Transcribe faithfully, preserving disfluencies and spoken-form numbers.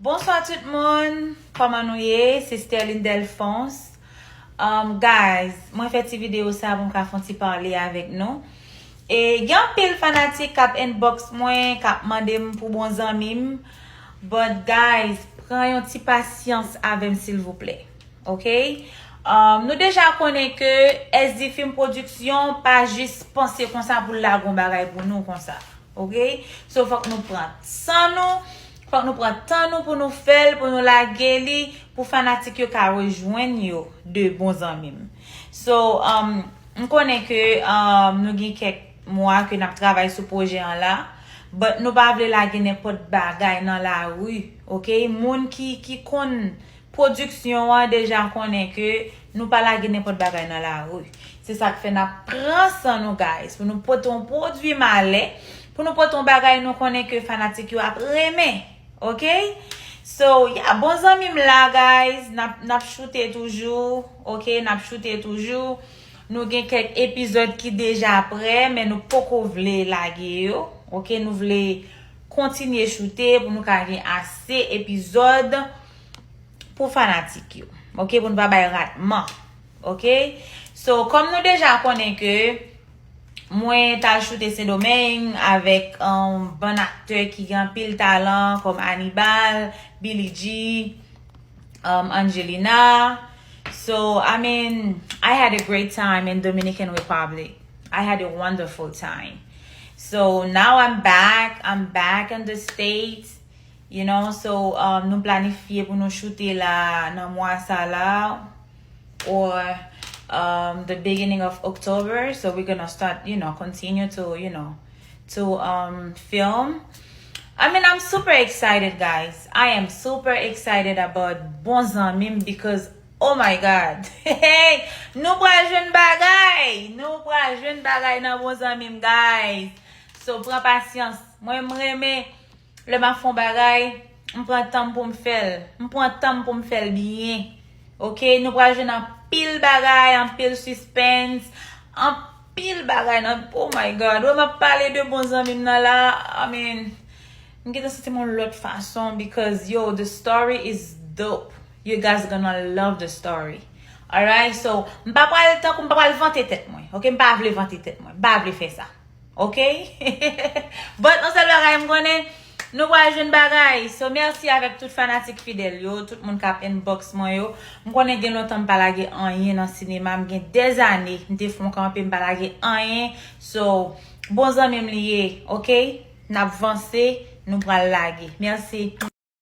Bonswa tout moun, kòman nou ye? Se Sterline Delphonse. Um, guys, mwen fè ti videyo sa pou m ka fè yon ti pale avèk nou. E gen anpil fanatik k ap inbox mwen, k ap mande m pou bon zanmi m. But guys, pran yon ti pasyans avè m silvouplè. Ok? Um, nou deja konnen ke S D Film Production pa jis panse konsa pou l lage yon bagay pou nou konsa. Ok? So, fòk nou pran tan nou. Fòk nou pran tan nou pou nou fè l, pou nou lage li, pou fanatik yo ka rejwenn yo de bon zanmi m. So, um, m konnen ke um, nou gen kèk mwa ke n ap travay sou pwojè an la, but nou pa vle lage nenpòt bagay nan lari, ok? Moun ki, ki konn pwodiksyon an deja konnen ke nou pa lage nenpòt bagay nan lari. Se sa k fè n ap pran san nou, guys, pou nou pote yon pwodui malè, pou nou pote yon bagay nou konnen ke fanatik yo ap renmen, ok? So, yeah, bon zanmi m la, guys, n ap, n ap choute toujou, ok? N ap choute toujou. Nou gen kèk epizòd ki deja prè, men nou poko vle lage yo, ok? Nou vle kontinye choute pou nou ka gen ase epizòd pou fanatik yo. Ok, pou nou pa bay ratman. Ok? So, kòm nou deja konnen ke mwen t al choute Sendomeng avèk yon bann aktè ki gen anpil talan, kòm Anibal, Billie Jean, um, Angelina. So, I mean, I had a great time in Dominican Republic. I had a wonderful time. So now I'm back. I'm back in the States. You know, so um, nou planifye pou nou choute la nan mwa sa la or um, the beginning of October. So we're gonna start, you know, continue to, you know, to um, film. I mean, I'm super excited, guys. I am super excited about bon zanmi m because, oh my God. Nou pral jwenn bagay. Nou pral jwenn bagay nan bon zanmi m, guys. So, pran pasyans. Mwen, m renmen lè m ap fè yon bagay, m pran tan m pou m fè l. M pran tan m pou m fè l byen. Ok, nou pral jwenn anpil bagay, anpil suspense, anpil bagay nan, oh my God. Wè, m ap pale de bon zanmi m nan la, I mean, m gentan santi m yon lòt fason because, yo, the story is dope. You guys gonna love the story. Alright, so, m pa pral tankou, m pa pral vante tèt mwen. Ok, m pa vle vante tèt mwen. M pa vle fè sa. Ok? But yon sèl bagay m konnen, nou pral jwenn bagay. So, mèsi avèk tout fanatik fidèl yo, tout moun k ap inbox mwen yo. M konnen gen lontan m pa lage anyen nan sinema, m gen dèzane, m te fè yon kanpe, m pa lage anyen. So, bon zanmi m li ye, ok? N ap vanse, nou pral lage. Mèsi.